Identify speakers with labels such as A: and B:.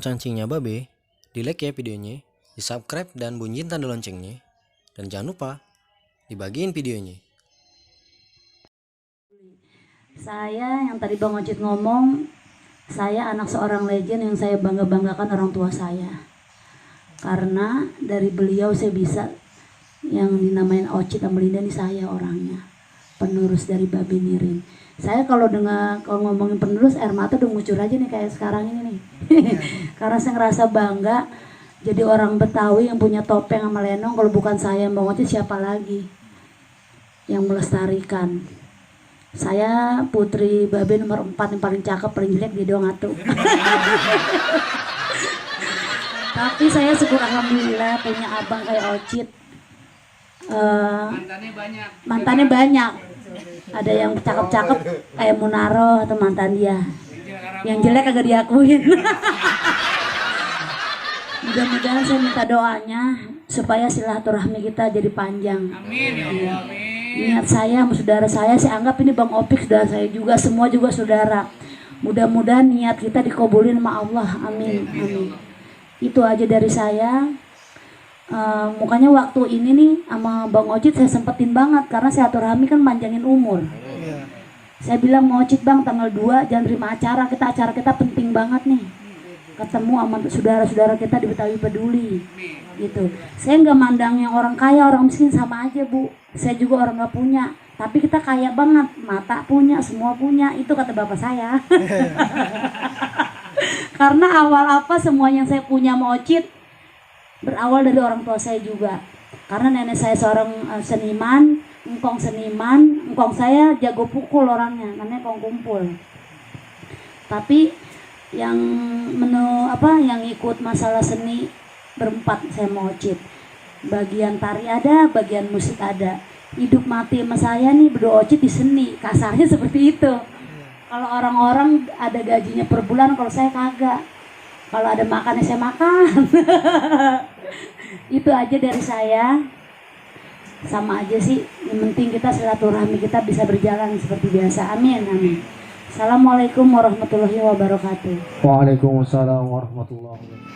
A: cancingnya babe, di like ya videonya, di subscribe dan bunyiin tanda loncengnya. Dan jangan lupa dibagiin videonya.
B: Saya yang tadi Bang Ocit ngomong, saya anak seorang legend yang saya bangga-banggakan orang tua saya. Karena dari beliau saya bisa yang dinamain Ocit Amelinda ini saya orangnya. Penerus dari Babe Nirin. Saya kalau ngomongin penerus air mata udah ngucur aja nih kayak sekarang ini nih. Karena saya ngerasa bangga jadi orang Betawi yang punya topeng sama lenong. Kalau bukan saya Bang Ocit siapa lagi yang melestarikan. Saya putri Babe nomor 4 yang paling cakep, paling jelek dia doang atuh. Tapi saya syukur alhamdulillah punya abang kayak Ocit. Mantannya banyak. Ada yang cakep-cakep kayak Munaro atau mantan dia. Yang jelek agak diakuin. Mudah-mudahan saya minta doanya supaya silaturahmi kita jadi panjang.
C: Amin ya Allah. Amin.
B: Niat saya sama saudara saya anggap ini Bang Opik saudara saya juga, semua juga saudara. Mudah-mudahan niat kita dikabulin sama Allah. Amin. Amin. Itu aja dari saya. Mukanya waktu ini nih sama Bang Ocit saya sempetin banget karena silaturahmi kan panjangin umur. Saya bilang mau Ocit Bang tanggal 2 jangan terima acara kita penting banget nih. Ketemu sama saudara-saudara kita di Betawi Peduli gitu. Saya nggak mandang yang orang kaya orang miskin sama aja Bu. Saya juga orang nggak punya, tapi kita kaya banget, mata punya, semua punya, itu kata bapak saya. Karena awal apa semua yang saya punya sama Ocit berawal dari orang tua saya juga. Karena nenek saya seorang seniman, engkong seniman, engkong saya jago pukul orangnya, namanya engkong kumpul. Tapi yang yang ikut masalah seni berempat saya mau Ocit. Bagian tari ada, bagian musik ada. Hidup mati sama saya nih berdoa Ocit di seni, kasarnya seperti itu. Kalau orang-orang ada gajinya per bulan, kalau saya kagak. Kalau ada makannya saya makan. Itu aja dari saya. Sama aja sih, yang penting kita silaturahmi kita bisa berjalan seperti biasa. Amin, amin. Assalamualaikum warahmatullahi wabarakatuh.
D: Waalaikumsalam warahmatullahi wabarakatuh.